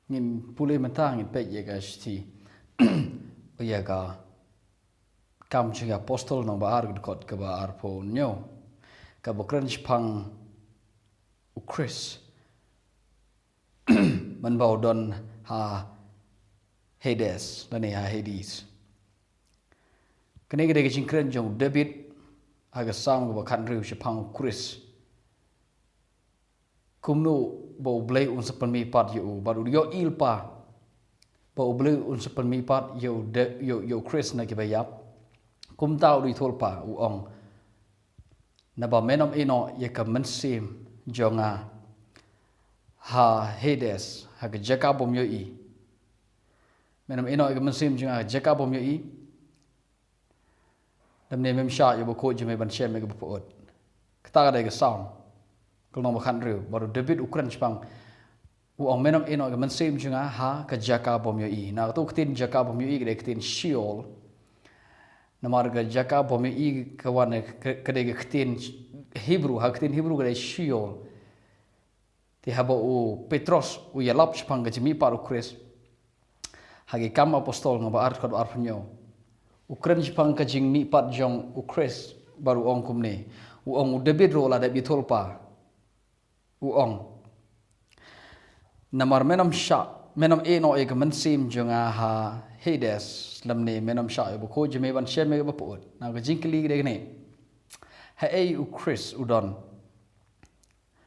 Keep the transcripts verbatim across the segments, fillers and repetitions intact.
Ngin pule mynta, ngin peit ïa ka shithi, ïa ka Kam jong ki Apostol lynnong ba ar, ka dkhot kaba arphew hynñiew, kaba kren shaphang u Khrist mynba u don ha Hades, lane ha Hades. Kane ka dei ka jingkren jong u David ha ka Salm kaba khathynriew shaphang u Khrist. Kumno ba u Blei un sa pynmihpat ïa u, bad u ïohi lypa ba u Blei un sa pynmihpat ïa u De-, ïa u, ïa u Khrist na kiba ïap. Kumta u da ïathuh lypa, u ong: Naba men ym ïeh noh ïa ka mynsiem jong nga ha Hades, ha ka jaka bym ïohi. Men ym ïeh noh ïa ka mynsiem jong nga ha ka jaka bym ïohi. Lymne mem shah ïa u bakhuid jong me ban shem ïa kaba pyut. Kata ka dei ka Salm ka lynnong ba khathynriew, bad u David u kren shaphang, u ong: Men ym ïeh noh ïa ka mynsiem jong nga ha ka jaka bym ïohi. Na kato ka ktien jaka bym ïohi ka dei ka ktien Sheol. Namar ka jaka bym ïohi ka wan, ka, ka dei ka ktien Hebrew, ha ka ktien Hebrew ka dei Sheol. Te haba u Petros u ïalap shaphang ka jingmihpat u Khrist ha ki Kam Apostol lynnong ba ar, dkhot arphew hynñiew, u kren shaphang ka jingmihpat jong u Khrist bad u ong kumne. U ong, u David ruh u la dep ïathuh lypa. U ong: Namar men ym shah, men ym ïeh noh ïa ka mynsiem jong nga ha Hades, lymne men ym shah ïa u bakhuid jong me ban shem ïa kaba pyut. Na ka jingkylli ka dei kane: Haei u Khrist u don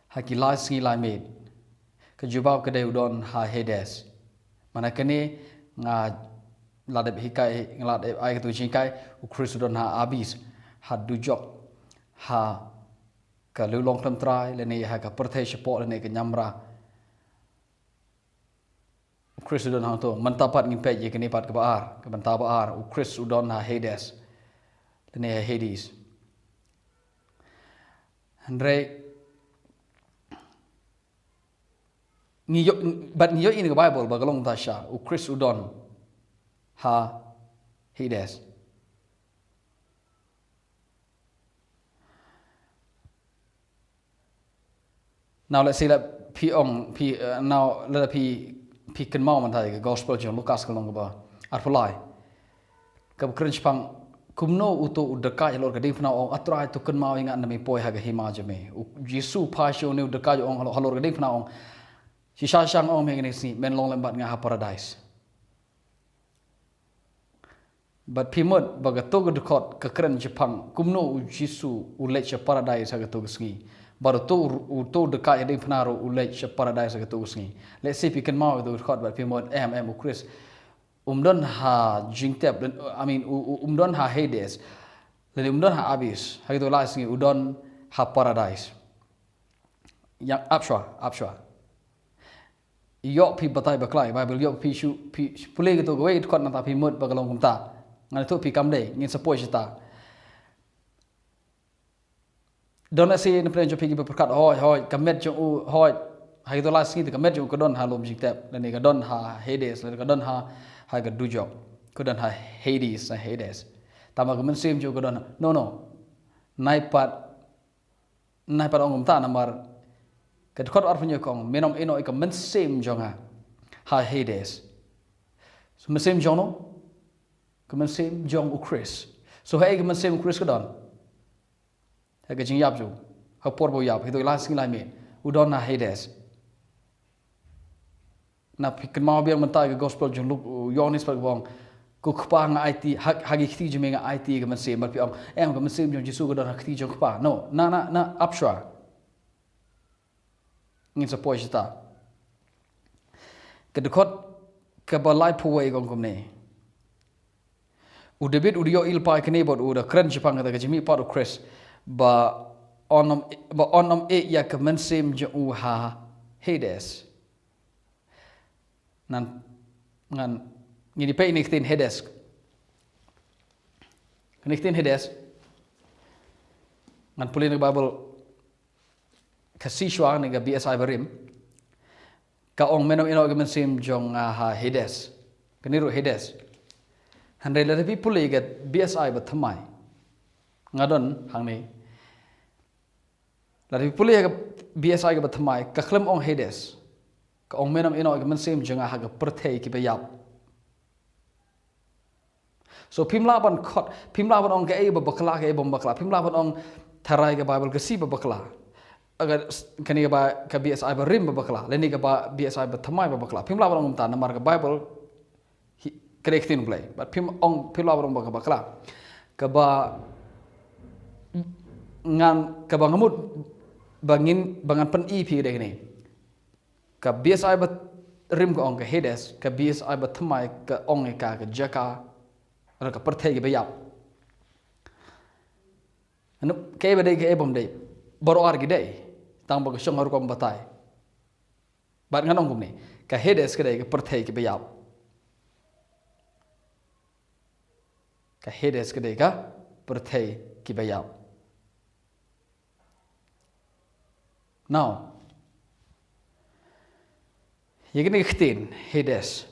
ha ki lai sngi lai miet? Ka jubab ka dei u don ha Hades. Namar kane nga la dep hikai, nga la dep ai katto ka jinghikai, u Khrist u don ha Abis, ha dujok, ha ka liw long khlem trai, lane ha ka pyrthei shapoh, lane ka niamra. U Khrist u don hangto. Mynta pat ngin peit ïa kane pat kaba ar, ka bynta ba ar, u Khrist u don ha Hades, lane ha Hades. Hynrei ngi ïoh, bad ngi ïohi na ka Baibl ba ka long kumta shisha, u Khrist u don ha Hades. Now let's say that phi ong, phi, uh, now lada phi, phi kynmaw mynta ïa ka Gospel jong u Lukas ka lynnong kaba arphew lai, kaba kren shaphang kumno uto u dakaid halor ka diengphna u ong: A Trai, to kynmaw ïa nga ynda me poi ha ka hima jong me. U Jisu u phai sha une u dakaid u ong halor, halor ka diengphna u ong: Shisha shisha nga ong ïa me ha kine ki sngi, men long lem bad nga ha Paradais. Bad phi mut ba kato ka dkhot ka kren shaphang kumno u Jisu u leit sha Paradais ha kato ka sngi. Bad uto, uto u dakaid ha diengphna ruh u leit sha Paradais ha kato ka sngi. Let's say phi kynmaw ïa kato ka dkhot bad phi mut, em, em, u Khrist um don ha jingtep, I mean, u, u, um don ha Hades, lane um don ha Abis ha kito ki lai sngi, u don ha Paradais. Ïa, ap shuwa, ap shuwa. Ïoh phi batai bakla ïa ka Baibl, ïoh phi shu, phi shu pule kato kawei ka dkhot, nangta phi mut ba ka long kumta. Ngan ïathuh phi kam dei, ngin sa poi shata. Don lehse na pdeng jong phi kiba pyrkhat, hooid, hooid, ka met jong u, hooid, ha kito ki lai sngi te ka met jong u ka don ha lum jingtep, lane ka don ha Hades, lane ka don ha, ha ka dujok, ka don ha Hades, ha Hades. Tangba ka mynsiem jong u ka don ha, no, no. Nai pat, nai pat ong kumta namar ka dkhot arphew hynñiew ka ong: Men ym ïeh noh ïa ka mynsiem jong nga ha Hades. So mynsiem jong no? Ka mynsiem jong u Khrist. So haei ka mynsiem u Khrist ka don? Ha ka jingïap jong u, ha por ba u ïap, ha kito ki lai sngi lai miet, u don ha Hades. Na phi kynmaw biang mynta ïa ka Gospel jong u Luk-, u Ïoannis pat kaba ong: Ko Kpa, nga aiti, ha, ha ki kti jong me nga aiti ïa ka mynsiem. Bad phi ong, em, ka mynsiem jong u Jisu ka don ha kti jong u Kpa. No, na, na, na, ap shuwa. Ngin sa poi shata. Ka dkhot kaba laiphew wei ka ong kumne. U David u da ïohi lypa ïa kane bad u da kren shaphang kata ka jingmihpat u Khrist, ba un ym, ba un ym ïeh ïa ka mynsiem jong u ha Hades. Ngan, ngan, ngin ïa peit ïa kane ka ktien Hades. Kane ka ktien Hades, ngan pule na ka Baibl ka C shuwa ne ka B S I barim. Ka ong, men ym ïeh noh ïa ka mynsiem jong nga ha Hades. Kane ruh Hades. Hynrei lada phi pule ka B S I bathymmai, nga don hangne. Lada phi pule ka B S I kaba thymmai, ka khlem ong Hades. Ka ong, men ym ïehnoh ïa ka mynsiem jong nga ha ka pyrthei kiba ïap. So phim lah ban khot, phim lah ban ong kaei ba bakla, kaei bym bakla. Phim lah ban ong tharai ka Baibl ka sngi ba bakla, ka, kane ka ba, ka B S I barim ba bakla, lane ka ba B S I bathymmai ba bakla. Phim lah ban ong kumta namar ka Baibl hi, ka dei ka ktien Blei. Bad phim ong, phim lah ban ong ba ka bakla. Kaba ngan, kaba nga mut ba ngin, ba ngan pyni ïa phi ka dei kane. Ka B S I barim ka ong ka Hades, ka B S I bathymmai ka ong ïa ka, ka jaka, ka pyrthei kiba ïap. Ngan, kaei ba dei, kaei bym dei? Baroh ar ki dei. Tang ba ka shong ha rukom batai. Bad ngan ong kumne, ka Hades ka dei ka pyrthei kiba ïap. Ka Hades ka dei ka pyrthei kiba ïap. Now, ïa kane ka ktien Hades,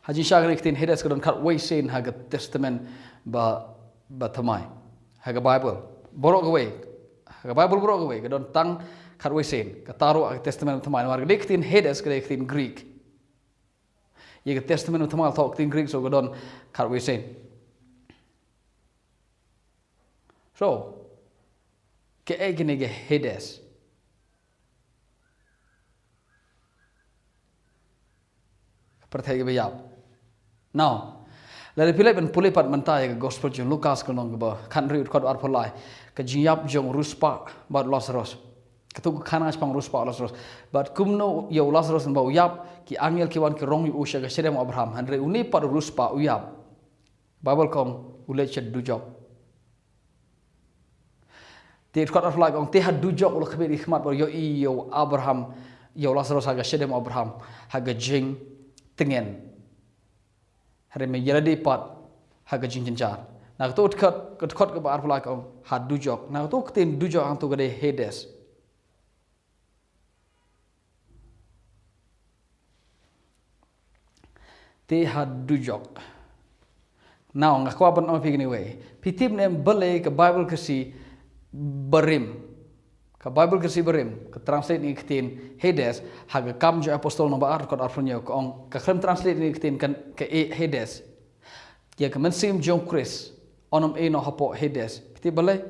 ha jingshisha kane ka ktien Hades ka don khatwei sien ha ka Testament ba, bathymmai. Ha ka Baibl baroh kawei, ha ka Baibl baroh kawei ka don tang khatwei sien. Kata ruh ha ka Testament bathymmai. Namar kane ka ktien Hades ka dei ka ktien Greek. Ïa ka Testament bathymmai thoh ka ktien Greek, so ka don khatwei sien. So kaei kane ka Hades? Ka pyrthei kiba ïap. Now, lada phi leit ban pule pat mynta ïa ka Gospel jong u Lukas, ka lynnong kaba khathynriew, dkhot arphew lai, ka jingïap jong u riewspah bad u Lasarus. Katto ka khana shaphang u riewspah, u Lasarus. Bad kumno ïa u Lasarus, hynrei ba u ïap, ki angel ki wan ki rong ïa u sha ka shadem u Abraham. Hynrei une pat u riewspah u ïap. Baibl ka ong u leit sha dujok. Te dkhot arphew lai ka ong, te ha dujok u la khmih ïa ki khmat bad u ïohi ïa u Abraham, ïa u Lasarus ha ka shadem u Abraham, ha ka jingtngen. Hynrei me ïalade pat ha ka jingjynjar. Na kato dkhot, ka dkhot kaba arphew lai ka ong ha dujok. Na kato ka ktien dujok hangto ka dei Hades. Te ha dujok. Now, nga kwah ban ong ïa phi kane kawei. Phi tip ne em balei ka Baibl ka sngi barim, ka Baibl ka sngi barim ka translate ïa ka ktien Hades? Ha ka Kam jong u Apostol lynnong ba ar, dkhot arphew hynñiew ka ong, ka khlem translate ïa ka ktien ka, ka, eh, Hades. Ïa ka mynsiem jong u Khrist yn ym ïehnoh hapoh Hades. Phi tip balei?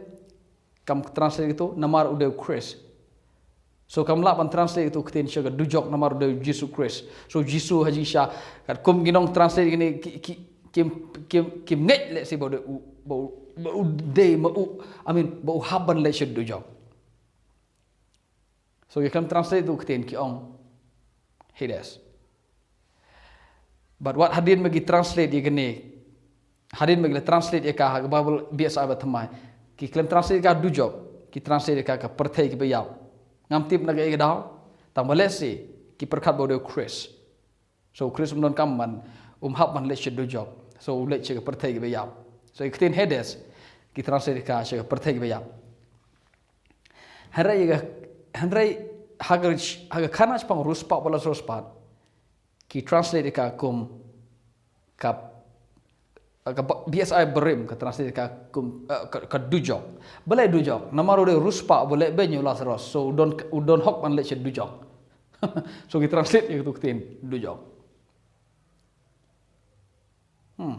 Kam translate ïa kato namar u dei u Khrist. So kam lah ban translate ïa kato ka ktien sha ka dujok namar u dei u Jisu Khrist. So Jisu ha jingshisha, katkum ki nongtranslate kine ki, ki, kim, kim, kim ngeit lehse ba u dei u, ba u, ba u dei ma u, I mean, ba u hap ban leit sha dujok. So ki khlem translate ïa kato ka ktien, ki ong Hades. Bad wat hadien ba ki translate ïa kane, hadien ba ki la translate ïa ka ha ka Baibl B S I bathymmai, ki khlem translate ïa ka dujok, ki translate ïa ka ka pyrthei kiba ïap. Ngam tip na kaei ka daw, tang ba lehse ki pyrkhat ba u dei u Khrist. So u Khrist um donkam ban, um hap ban leit sha dujok. So u leit sha ka pyrthei kiba ïap. So ïa ka ktien Hades ki translate ïa ka sha ka pyrthei kiba ïap. Hynrei ïa ka, hynrei ha ka, ha ka khana shaphang u riewspah bad u Lasarus pat, ki translate ïa ka kum ka, ka ba-, B S I barim ka translate ïa ka kum, eh, ka, ka dujok. Balei dujok? Namar u dei u riewspah ba u leit beiñ ïa u Lasarus. So u don, u don hok ban leit sha dujok. So ki translate ïa kato ka ktien dujok. Hmm.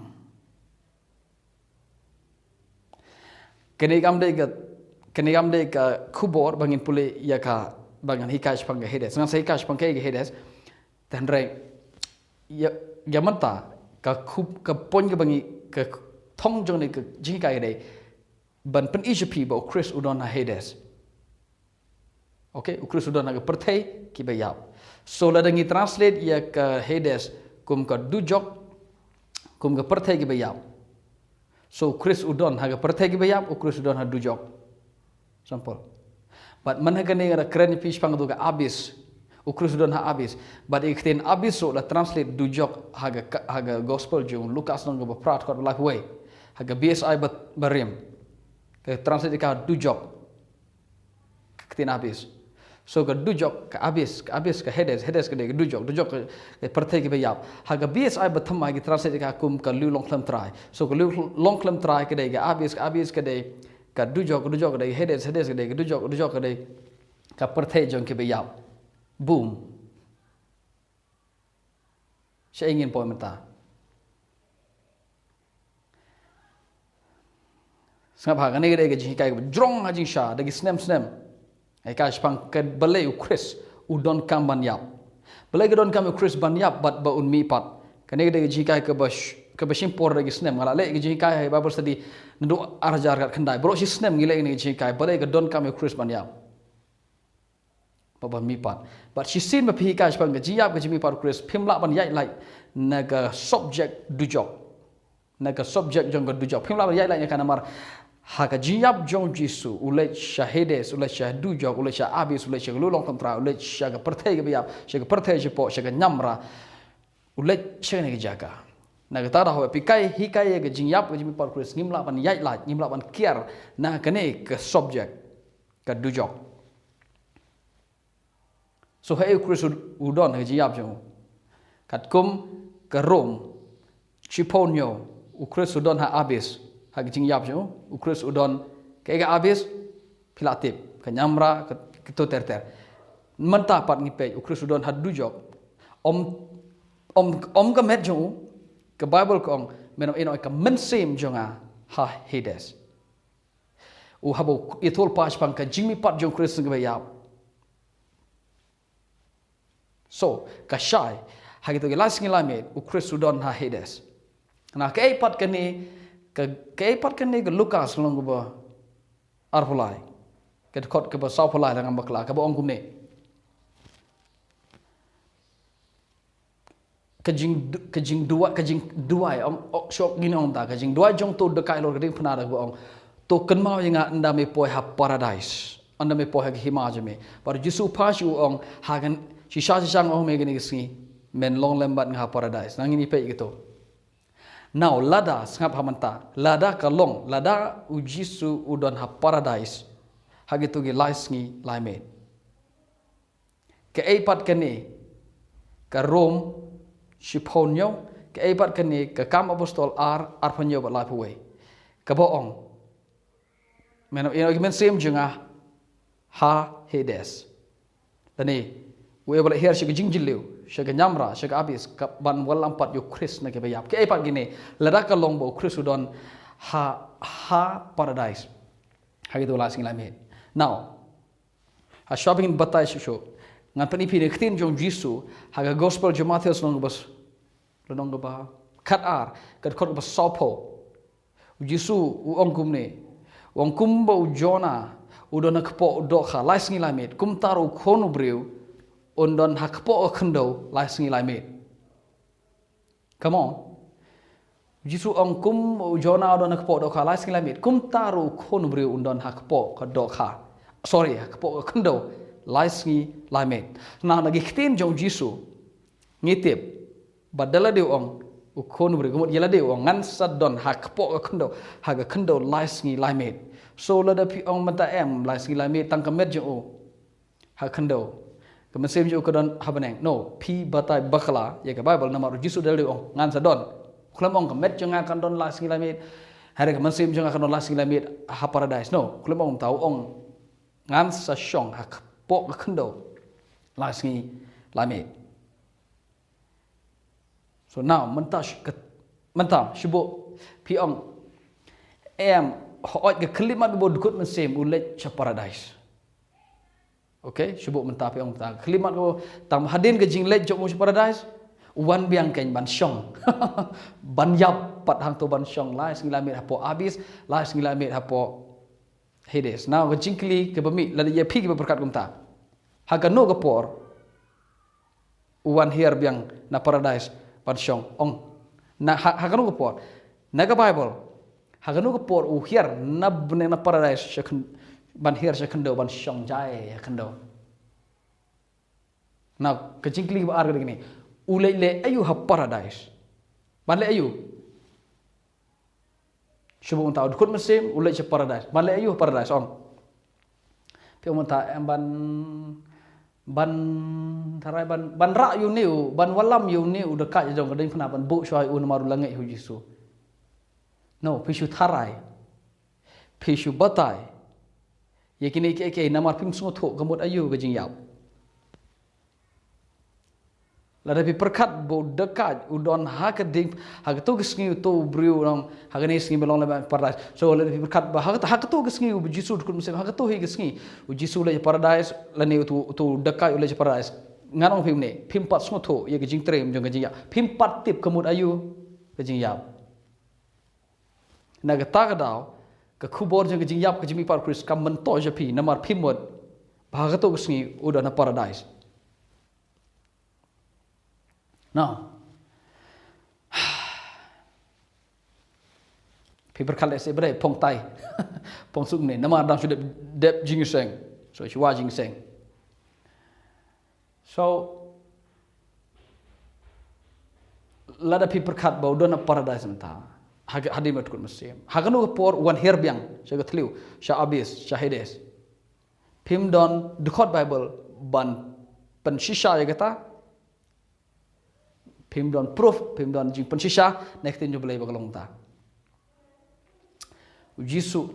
Kane kam dei ka, kane kam dei ka khubor ba ngin pule ïa ka, ba ngan hikai shaphang ka Hades. Ngan sa hikai shaphang ka, ka Hades. Te hynrei ïa, ïa mynta ka khub-, ka point kaba ngi, ka thong jong kane ka jinghikai ka dei ban pyni sha phi ba u Khrist u don ha Hades. Okay, u Khrist u don ha ka pyrthei kiba ïap. So lada ngi translate ïa ka Hades kum ka dujok, kum ka pyrthei kiba ïap. So u Khrist u don ha ka pyrthei kiba ïap, u Khrist u don ha dujok. Simple. Bad mynta kane nga da kren ïa phi shaphang kato ka abyss. U Khrist u don ha abyss. Bad ïa ka ktien abyss ruh la translate dujok ha ka, ha ka Gospel jong u Lukas lynnong kaba phra, dkhot laiphew wei. Ha ka B S I ba, barim ka translate ïa ka dujok. Ka ktien abyss. So ka dujok, ka abyss, ka abyss, ka Hades, Hades ka dei ka dujok, dujok ka, ka pyrthei kiba ïap. Ha ka B S I bathymmai ki translate ïa ka kum ka liw long khlem trai. So ka liw long khlem trai ka dei ka abyss, ka abyss ka dei ka dujok, ka dujok ka dei ka Hades, Hades ka dei ka dujok, ka dujok ka dei ka pyrthei jong kiba ïap. Boom. Shaei ngin poi mynta? Sngap ha, kane ka dei ka jinghikai kaba jrong ha jingshisha da ki snem snem. Nga hikai shaphang ka balei u Khrist u donkam ban ïap. Balei ka donkam u Khrist ban ïap bad ba un mihpat. Kane ka dei ka jinghikai kaba sh-, kaba shim por da ki snem. Nga la leh ka jinghikai ha Bible study naduh ar hajar khatkhyndai. Baroh shi snem ngi leh kane ka jinghikai, balei ka donkam u Khrist ban ïap. Ba ban mihpat. Bad shisien ba phi hikai shaphang ka jingïap ka jingmihpat u Khrist, phim lah ban ïaid lait na ka subject dujok. Na ka subject jong ka dujok. Phim lah ban ïaid lait na ka, namar ha ka jingïap jong u Jisu, u leit sha Hades, u leit sha dujok, u leit sha abyss, u leit sha ka lulong tymtrai, u leit sha ka pyrthei kaba ïap, sha ka pyrthei shapoh, sha ka ñiamra. U leit sha kane ka jaka. Na kata ka daw haba phi hikai, hikai ïa ka jingïap ka jingmihpat u Khrist, ngim lah ban ïaid lait, ngim lah ban kiar na kane ka subject, ka dujok. So haei u Khrist u, u don ha ka jingïap jong u? Katkum ka Rom shiphew hynñiew, u Khrist u don ha abyss ha ka jingïap jong u. U Khrist u don, kaei ka abyss? Phi la tip, ka ñiamra, ka, kato ter ter. Mynta pat ngi peit, u Khrist u don ha dujok. Ym, ym, ym ka met jong u. Ka Bible ka ong, men ong, ïehnoh ïa ka mynsiem jong nga ha Hades. U haba u ïathuh lypa shaphang ka jingmihpat jong u Khrist na kiba ïap. So, ka shai, ha kito ki lai sngi lai miet, u Khrist u don ha Hades. Na kaei pat kane, ka, kaei pat kane ka Lukas lynnong kaba arphew lai. Ka dkhot kaba sawphew lai lada ngam bakla, kaba ong kumne. Ka jing, ka jingduwai, ka jingduwai, ong, ong, shok ngin ong ta, ka jingduwai jong uto u dkhot lor ka diengphna da kaba ong. To kynmaw ïa nga ynda me poi ha paradise. Ynda me poi ha ka hima jong me. Bad u Jisu u phah shuh u ong, ha kan, shisha shisha nga ong ïa me kane ka sngi, men long lem bad nga ha paradise. Nangta ngin ïa peit ïa kito. Now, lada, sngap ha mynta, lada ka long, lada u Jisu u don ha paradise ha kito ki lai sngi lai miet. Kaei pat kane ka Rom shiphew hynñiew, kaei pat kane ka Kam Apostol ar, arphew hynñiew bad laiphew wei. Kaba ong, men ong, ïehnoh ïa ka mynsiem jong nga ha Hades. Lane, uei uba la hiar sha ka jingjylliew, sha ka ñiamra, sha ka abyss, ka ban wallam pat ïa u Khrist na kiba ïap. Kaei pat kine, lada ka long ba u Khrist u don ha, ha paradise ha kito ki lai sngi lai miet. Now, ha shuwa ba ngin batai shuh shuh, ngan pyni ïa phi na ka ktien jong u Jisu ha ka Gospel jong u Mathaios lynnong kaba s-, lynnong kaba khatar, ka dkhot kaba sawphew. U Jisu u ong kumne, u ong, kumba u Jona u don ha kpoh u dohkha lai sngi lai miet, kumta ruh u Khun u Briew un don ha kpoh ka khyndew lai sngi lai miet. Come on. U Jisu u ong, kum u Jona u don ha kpoh dohkha lai sngi lai miet, kumta ruh u Khun u Briew un don ha kpoh ka dohkha. Sorry, ha kpoh ka khyndew lai sngi lai miet. Na, na ki ktien jong u Jisu, ngi tip ba da lade u ong u Khun u Briew, ka mut ïa lade u ong, ngan sa don ha kpoh ka khyndew, ha ka khyndew lai sngi lai miet. So lada phi ong mynta em lai sngi lai miet, tang ka met jong u ha khyndew, ka mynsiem jong u ka don ha bneng. No, phi batai bakla ïa ka Bible, namar u Jisu da lade u ong, ngan sa don. Khlem ong ka met jong nga kan don lai sngi lai miet, hynrei ka mynsiem jong nga kan don lai sngi lai miet ha paradise. No, khlem ong, mynta u ong, ngan sa shong ha kpoh ka khyndew lai sngi lai miet. So now, mynta sh-, kat-, mynta, shu buh phi ong, em, hooid ka khyllipmat kaba u dkhot mynsiem u leit sha paradise. Okay, shu buh mynta phi ong mynta, khyllipmat kaba, tang hadien ka jingleit jong u sha paradise, u wan biang kein ban shong. Ban ïap pat hangto, ban shong lai sngi lai miet hapoh abyss, lai sngi lai miet hapoh Hades. Now, ka jingkylli kaba mih, lada ïa phi kiba pyrkhat kumta. Ha kano ka por u wan hiar biang na paradise ban shong? Ong. Na ha, ha kano ka por? Na ka Bible. Ha kano ka por u hiar na bneng na paradise sha khyn-, ban hiar sha khyndew, ban shong jai ha khyndew? Now, ka jingkylli kaba ar ka dei kane. U leit leh aïu ha paradise? Ban leh aïu? Shu buh mynta, u dkhot mynsiem u leit sha paradise. Ban leh aïu ha paradise, ong? Phi ong mynta, em, ban, ban tharai, ban, ban rah ïa une u, ban wallam ïa une u dkhot jong ka diengphna, ban buh shuwa ïa u namar u la ngeit ha u Jisu. No, phi shu tharai. Phi shu batai ïa kine kiei kiei, namar phim sngewthuh ka mut aïu ka jingïap. Lada phi pyrkhat ba u dakaid u don ha ka ding, ha kato ka sngi uto u briew u ong, ha kane ka sngi me long lem bad nga ha paradais. So lada phi pyrkhat ba ha kato, ha kato ka sngi u Jisu u dkut mynsiem, ha kato hi ka sngi u Jisu u leit paradais, lane uto, uto u dakaid u leit paradais. Ngan ong phi mynne, phim pat sngewthuh ïa ka jingtrei jong ka jingïap. Phim pat tip ka mut aïu ka jingïap. Na kata ka daw, ka khubor jong ka jingïap ka jingmihpat u Khrist kam myntoi sha phi, namar phi mut ba ha kato ka sngi u don ha paradais. Now, phi pyrkhat lehse ba dei phong tai, phong suk ne, namar dang shu dep, dep jingïaseng. So, shu wad jingïaseng. So, lada phi pyrkhat ba u don ha paradais mynta, ha, hadien ba u dkut mynsiem, ha kano ka por u wan hiar biang sha ka thliew, sha abyss, sha Hades. Phim don dkhot Baibl ban pynshisha ïa kata. Phim don proof, phim don jingpynshisha na ka ktien jong U Blei ba ka long kumta. U Jisu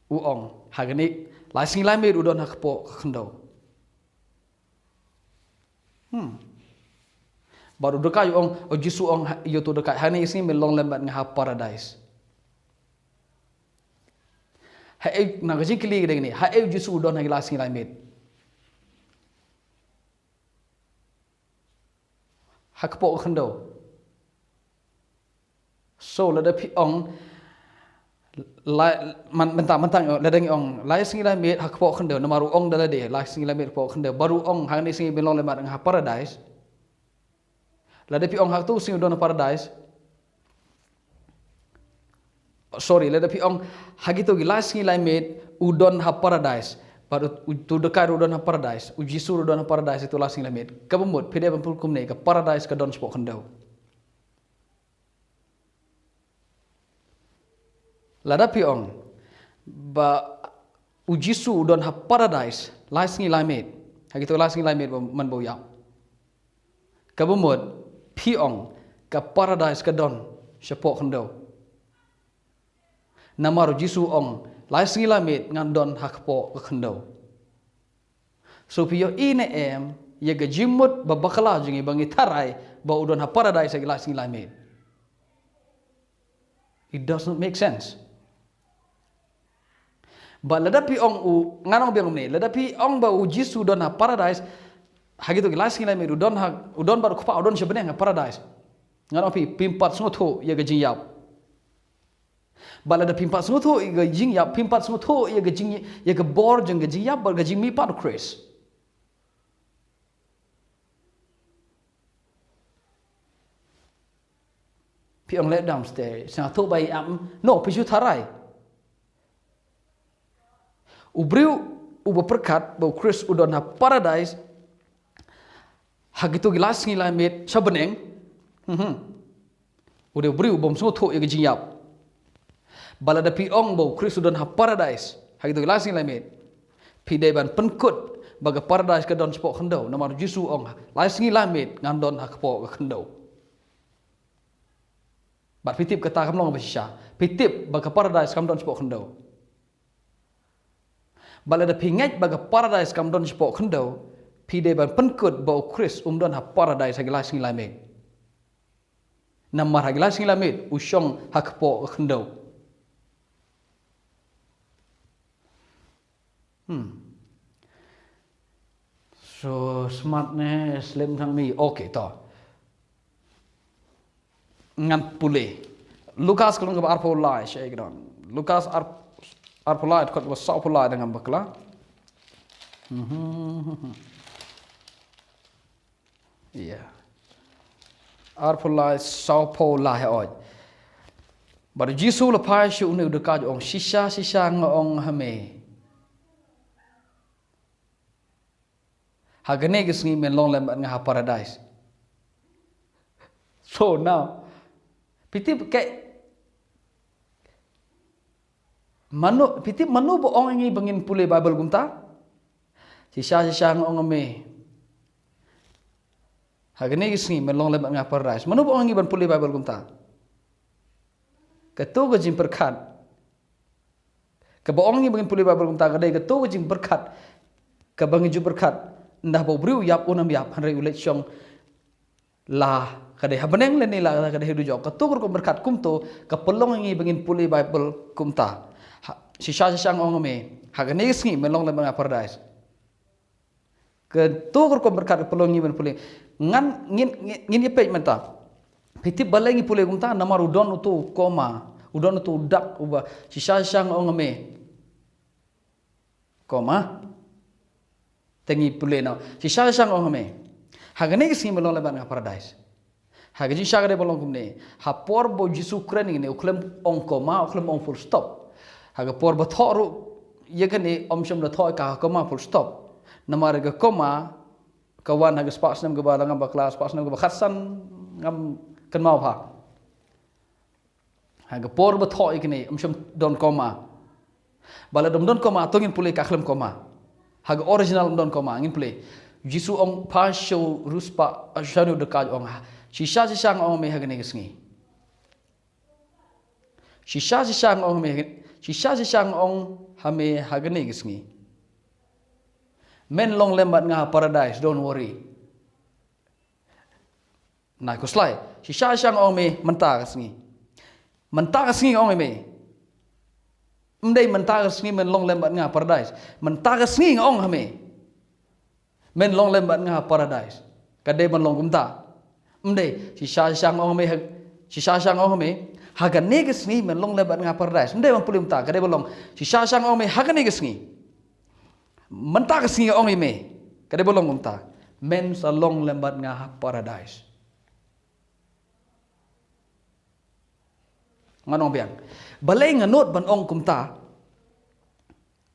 u ong, ha kane lai sngi lai miet u don ha kpoh ka khyndew. Hmm. Bad u dakaid u ong, u Jisu u ong ha, ïa uto u dakaid, ha kane ka sngi me long lem bad nga ha paradais. Haei, na ka jingkylli ka dei kane, haei u Jisu u don ha ki lai sngi lai miet? Ha kpoh ka khyndew. So, lada phi ong, la, man, mynta, mynta, lada ngi ong lai sngi lai miet ha kpoh ka khyndew, namar u ong da lade, lai sngi lai miet ha kpoh ka khyndew, bad u ong ha kane ka sngi me long lem bad nga ha paradais. Lada phi ong ha kato ka sngi u don ha paradais. Sorry, lada phi ong ha kito ki lai sngi lai miet u don ha paradais. Bad u, uto u dakaid u don ha paradais, u Jisu u don ha paradais ito lai sngi lai miet. Kaba mut phi dei ban pyrkhat kumne, ka paradais ka don shapoh khyndew. Lada phi ong ba u Jisu u don ha paradais lai sngi lai miet, ha kito lai sngi lai miet ba man ba u ïap. Kaba mut phi ong ka paradais ka don shapoh khyndew. Namar u Jisu u ong, lai sngi lai miet ngan don ha kpoh ka khyndew. So phi ïohi ne em ïa ka jingmut ba bakla jong ngi ba ngi tharai ba u don ha paradais ha ki lai sngi lai miet? It does not make sense. Ba lada phi ong u, ngan ong biang kumne, lada phi ong ba u Jisu u don ha paradais, ha kito ki lai sngi lai miet u don ha, u don bad u Kpa, u don sha bneng ha paradais. Ngan ong phi, phim pat sngewthuh ïa ka jingïap. Ba lada phim pat sngewthuh ïa ka jingïap, phim pat sngewthuh ïa ka jing, ïa ka bor jong ka jingïap bad ka jingmihpat u Khrist. Phi ong leh dam ste, sngewthuh ba ïap, no, phi shu tharai. U briew uba pyrkhat ba u Khrist u don ha paradais ha kito ki lai sngi lai miet sha bneng. Mhm. U dei u briew bym sngewthuh ïa ka jingïap. Ba lada phi ong ba u Khrist u don ha paradais ha kito ki lai sngi lai miet, phi dei ban pynkut ba ka paradais ka don shapoh khyndew, namar u Jisu u ong, lai sngi lai miet ngan don ha kpoh ka khyndew. Bad phi tip kata kam long ba shisha. Phi tip ba ka paradais kam don shapoh khyndew. Ba lada phi ngeit ba ka paradais kam don shapoh khyndew, phi dei ban pynkut ba u Khrist um don ha paradais ha ki lai sngi lai miet. Namar ha ki lai sngi lai miet u shong ha kpoh ka khyndew. Hmm. So smart ne slem thang mi. Okay, to. Ngan pule. Lukas ka lynnong kaba arphew lai, sha ïa ka don. Lukas ar, arphew lai, dkhot kaba sawphew lai da ngam bakla. Mhm. Ïa. Arphew lai, sawphew lai, oi. Bad u Jisu u la phai sha une u dakaid u ong, shisha shisha nga ong ha me, ha kane ka sngi men long lem bad nga ha paradais. So now, phi tip ka, mano, phi tip mano ba ong ïa ngi ba ngin pule Baibl kumta? Shisha shisha nga ong ha me, ha kane ka sngi men long lem bad nga ha paradais. Mano ba ong ïa ngi ban pule Baibl kumta? Kato ka jingpyrkhat kaba ong ïa ngi ba ngin pule Baibl kumta ka dei kato ka jingpyrkhat kaba ngi ju pyrkhat, ynda ba u briew u ïap, un ym ïap, hynrei u leit shong La ka dei ha bneng lane la ka dei ha dujok. Kato ka rukom pyrkhat kumto ka pynlong ïa ngi ba ngin pule Baibl kumta. Ha, shisha shisha nga ong ha me, ha kane ka sngi men long lem bad nga ha paradais. Kato ka rukom pyrkhat ka pynlong ïa ngi ban pule. Ngan ngin, ngin, ngin ïa peit mynta. Phi tip balei ngi pule kumta, namar u don uto u comma, u don uto u dak uba shisha shisha nga ong ha me, comma. Te ngi pule noh. Shisha shisha nga ong ha me, ha kane ka sngi men long lem bad nga ha paradais. Ha ka jingshisha ka dei ban long kumne. Ha por ba u Jisu u kren ïa kane, u khlem ong comma, u khlem ong full stop. Ha ka por ba thoh ruh ïa kane, ym shym la thoh ïa ka ha comma full stop. Namar ka comma ka wan ha ka spah snem kaba la ngam bakla, spah snem kaba khatsan ngam kynmaw bha. Ha ka por ba thoh ïa kane, ym shym don comma. Ba lada ym don comma, to ngin pule ka khlem comma. Ha ka original ym don comma, ngin pule. Jisu ong, pha shu riewspah, shu riewdakaid, ong ha. Shisha shisha nga ong ha me, ha kane ka sngi. Shisha shisha nga ong ha me, shisha shisha nga ong ha me, ha kane ka sngi. Men long lem bad nga ha paradais, don't worry. Na khuslai, shisha shisha nga ong ha me, mynta ka sngi. Mynta ka sngi nga ong ha me. Ym dei mynta ka sngi men long lem bad nga ha paradais. Mynta ka sngi nga ong ha me, men long lem bad nga ha paradais. Ka dei ban long kumta. Ym dei, shisha shisha nga ong ha me, ha, shisha shisha nga ong ha me, ha kane ka sngi men long lem bad nga ha paradais. Ym dei ban pule kumta, ka dei ban long. Shisha shisha nga ong ha me, ha kane ka sngi. Mynta ka sngi nga ong ha me, ka dei ban long kumta. Men sa long lem bad nga ha paradais. Ngan ong biang. Balei nga nud ban ong kumta?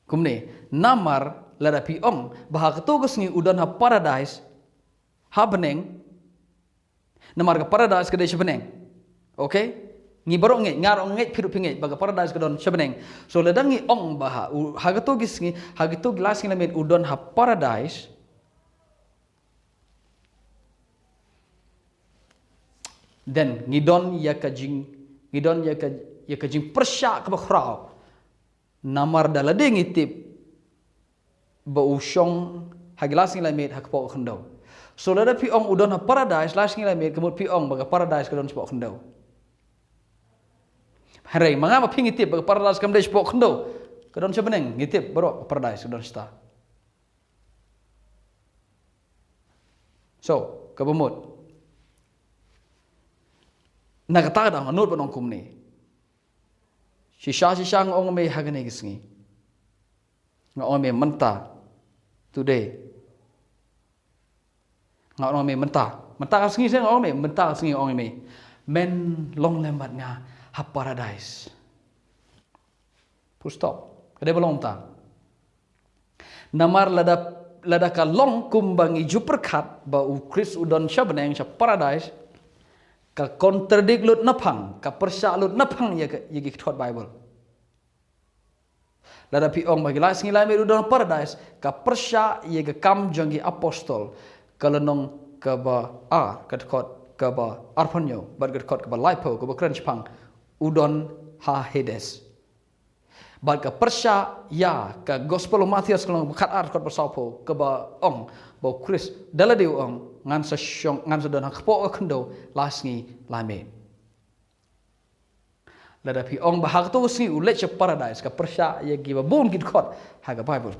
Kumne, namar lada phi ong ba ha kato ka sngi u don ha paradais ha bneng. Namar ka paradais ka dei sha bneng. Okay? Ngi baroh ngeit, nga ruh ngeit, phi ruh phi ngeit ba ka paradais ka don sha bneng. So lada ngi ong ba ha, u, ha kato ka sngi, ha kato ka lai sngi lai miet u don ha paradais. Then ngi don ïa ka jing, ngi don ïa ka, ïa ka jingpyrshah kaba khraw. Namar da lade ngi tip ba u shong ha ki lai sngi lai miet ha kpoh ka khyndew. So lada phi ong u don ha paradais lai sngi lai miet, ka mut phi ong ba ka paradais ka don shapoh khyndew. Hynrei ma nga ma phi ngi tip ba ka paradais kam dei shapoh khyndew, ka don sha bneng, ngi tip baroh ka paradais ka don shata. So kaba mut, na kata ka daw nga nud ban ong kumne. Shisha shisha nga ong ha me, ha kane ka sngi. Nga ong ha me mynta, today. Nga ong ha me mynta, mynta ka sngi, shisha nga ong ha me mynta ka sngi, nga ong ha me, men long lem bad nga ha paradais. Full stop. Ka dei ban long kumta. Namar lada, lada ka long kumba ngi ju pyrkhat ba u Khrist u don sha bneng, sha paradais, ka contradict lut naphang, ka pyrshah lut naphang ïa ka, ïa ki kthot Baibl. Lada phi ong ba ha ki lai sngi lai miet u don ha paradais, ka pyrshah ïa ka Kam jong ki Apostol, ka lynnong kaba ar, ka dkhot kaba arphew hynñiew bad ka dkhot kaba laiphew, kaba kren shaphang u don ha Hades. Bad ka pyrshah ïa ka Gospel u Mathaios, ka lynnong khatar, dkhot ba sawphew, kaba ong ba u Khrist da lade u ong, ngan sa shong, ngan sa don ha kpoh ka khyndew lai sngi lai miet. Lada phi ong ba ha kato ka sngi u leit sha paradais, ka pyrshah ïa kiba bun ki dkhot ha ka Baibl.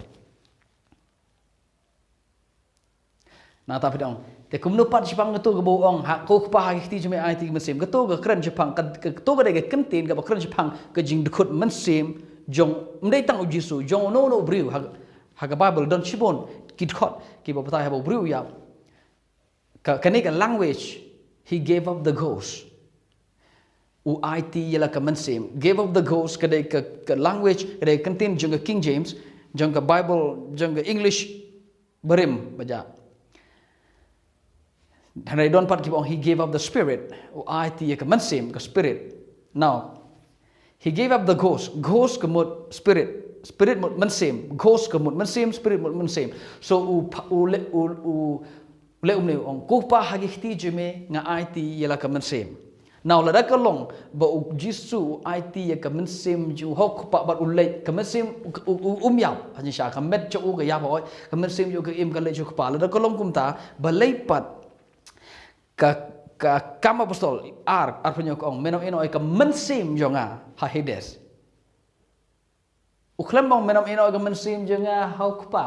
Nangta phi ong, te kumno pat shaphang kato kaba u ong, ha, ko Kpa, ha ki kti jong me aiti ïa ka mynsiem? Kato ka kren shaphang, ka, ka, kato ka dei ka kyntien kaba kren shaphang ka jingdkhot mynsiem jong, ym dei tang u Jisu, jong uno uno u briew. Ha, ha ka Baibl don shibun ki dkhot kiba batai haba u briew u ïap. Ka, kane ka language, he gave up the ghost. U aiti ïa la ka mynsiem. Gave up the ghost ka dei ka, ka language, ka dei ka kyntien jong ka King James, jong ka Baibl, jong ka English barim ba jah. Hynrei don pat kiba ong he gave up the spirit, u aiti ïa ka mynsiem, ka spirit. Now, he gave up the ghost, ghost ka mut spirit, spirit mut mynsiem, ghost ka mut mynsiem, spirit mut mynsiem. So u pa-, u leh, u, u leh kumne, u ong, ko Kpa, ha ki kti jong me nga aiti ïa la ka mynsiem. Now lada ka long ba u Jisu u aiti ïa ka mynsiem jong u ha u Kpa bad u leit, ka mynsiem u, u, u, um ïap, ha jingshisha ka met jong u ka ïap, hooid, ka mynsiem jong u ka im, ka leit sha u Kpa. Lada ka long kumta, balei pat Ka, ka Kam Apostol ar, arphew hynñiew ka ong, men ym ïehnoh ïa ka mynsiem jong nga ha Hades. U khlem ong men ym ïehnoh ïa ka mynsiem jong nga ha u Kpa.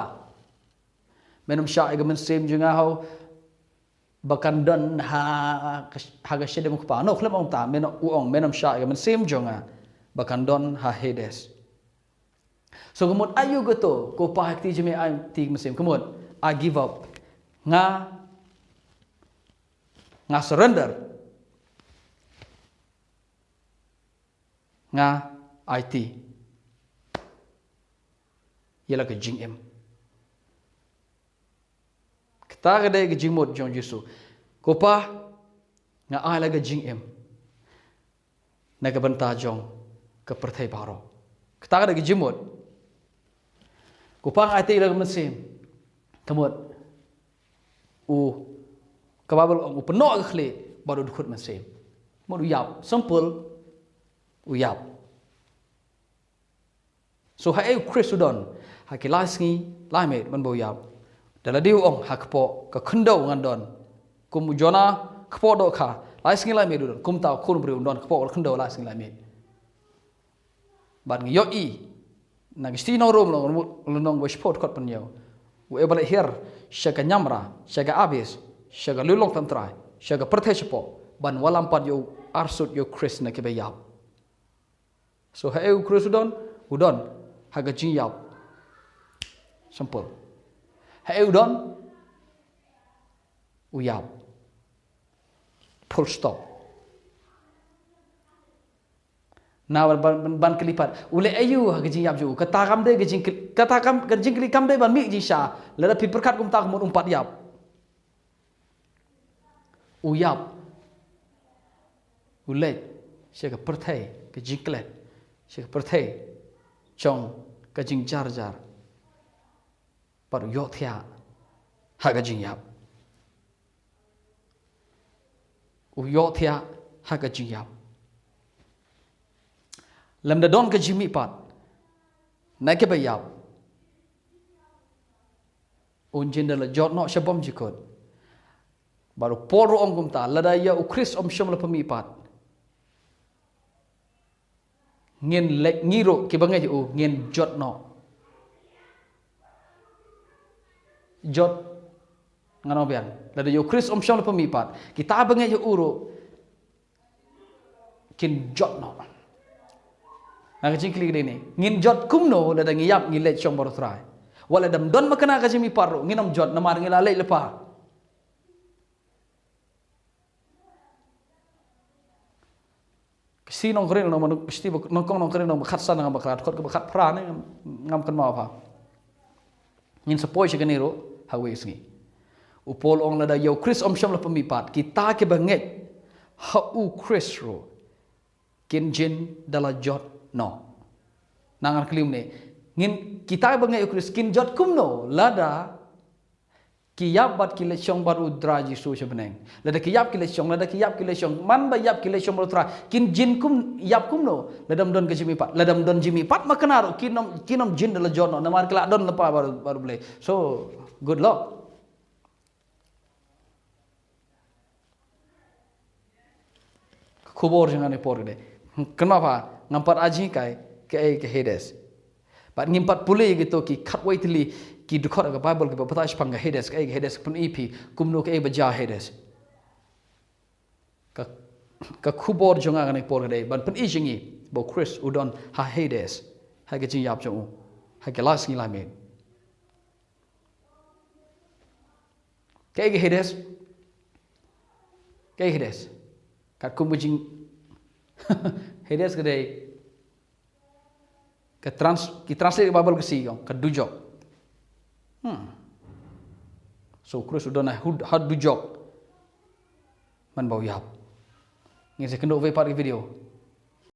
Men ym shah ïa ka mynsiem jong nga ha u, ba kan don ha, ha ka shadem u Kpa. No, khlem ong ta, men ym, u ong men ym shah ïa ka mynsiem jong nga ba kan don ha Hades. So ka mut aïu kato, ko Pa ha kti jong me, ai ti mynsiem, ka mut, I give up. Nga, nga surrender. Nga aiti ïa la ka jingim. Kata ka dei ka jingmut jong Jisu. Ko Pa, nga ai la ka jingim na ka bynta jong ka pyrthei baroh. Kata ka dei ka jingmut. Ko Pa, nga aiti ïa la ka mynsiem. Ka mut, u, ka Baibl ong u pynnoh ka khlieh bad u dkhot mynsiem. Mut u ïap, simple, u ïap. So haei u Khrist u don? Ha ki lai sngi lai miet ban ba u ïap. Da lade u ong ha kpoh ka khyndew ngan don. Kum u Jona kpoh dohkha, lai sngi lai miet u don. Kumta u Khun u briew u don kpoh ka khyndew lai sngi lai miet. Bad ngi ïohi na ka shithi nong Rom, lynnong ba shiphew, dkhot hynñiew, u e ba leit hiar sha ka niamra, sha ka abis, sha ka liulong tantrai, sha ka pyrthei shapoh, ban wallam pat ïa u arsut, ïa u Khrist na kiba ïap. So haei u Khrist u don? U don ha ka jingïap. Simple. Haei u don? U ïap. Full stop. Na ban, ban, ban, ban kylli pat, u leh aïu ha ka jingïap jong u? Kata kam dei ka jingkylli, kata kam, ka jingkylli kam dei ban mih jingshisha. Lada phi pyrkhat kumta ka mut um pat ïap. U ïap. U leit sha ka pyrthei ka jingklet, sha ka pyrthei jong ka jingjarjar. Bad u ïohthiah ha ka jingïap. U ïohthiah ha ka jingïap. Lymda don ka jingmihpat na kiba ïap, un jin da la jot noh sha bymjukut. Bad u Paul ruh ong kumta, lada ïa u Khrist um shym la pynmihpat, ngin leit, ngi ruh kiba ngeit ïa u ngin jot noh. Jot, ngan ong biang, lada ïa u Khrist um shym la pynmihpat, kita ba ngeit ïa u ruh kin jot noh. Na ka jingkylli ka dei ne, ngin jot kumno lada ngi ïap ngi leit shong bad u Trai? Wat lada ym don makna ka jingmihpat ruh ngin ym jot namar ngi la leit lypa. Ka shithi nong Korinth nong, ka shithi ba, nong, nong Korinth nong ba khatsan, nong ba khat, kot ka ba khatphra ne, ngam, ngam kynmaw bha. Ngin sa poi sha kane ruh ha kawei ka sngi. U Paul ong lada ïa u Khrist um shym la pynmihpat, kita kiba ngeit ha u Khrist ruh kin jin da la jot noh. Ngan kylli mynne, ngin, kita ba ngeit ïa u Khrist kin jot kumno lada ki ïap bad ki leit shong bad u Trai Jisu sha bneng? Lada ki ïap ki leit shong, lada ki ïap ki leit shong, man ba ïap ki leit shong bad u Trai, kin jin kum, ïap kumno lada ym don ka jingmihpat? Lada ym don jingmihpat makna ruh kin ym, kin ym jin da la jot noh namar ki la don lypa bad u, bad u Blei. So good luck. Ka khubor jong nga ha kane ka por ka dei, kynmaw bha, ngam pat ai jinghikai kaei ka Hades. Bad ngim pat pule ïa kito ki khatwei tylli ki dkhot ha ka Baibl kiba batai shaphang ka Hades, kaei ka Hades, pyni ïa phi kumno, kaei ba jia ha Hades. Ka, ka khubor jong nga ha kane ka por ka dei ban pyni ïa ngi ba u Khrist u don ha Hades, ha ka jingïap jong u, ha ka lai sngi lai miet. Kaei ka Hades? Kaei ka Hades? Katkum ka jing, Hades ka dei ka trans, ki translate ka Baibl ka shi ong ka dujok. Hmm. So u Khrist u don ha, ha dujok. Man ba u ïap. Ngin sa kynduh wei pat ka video.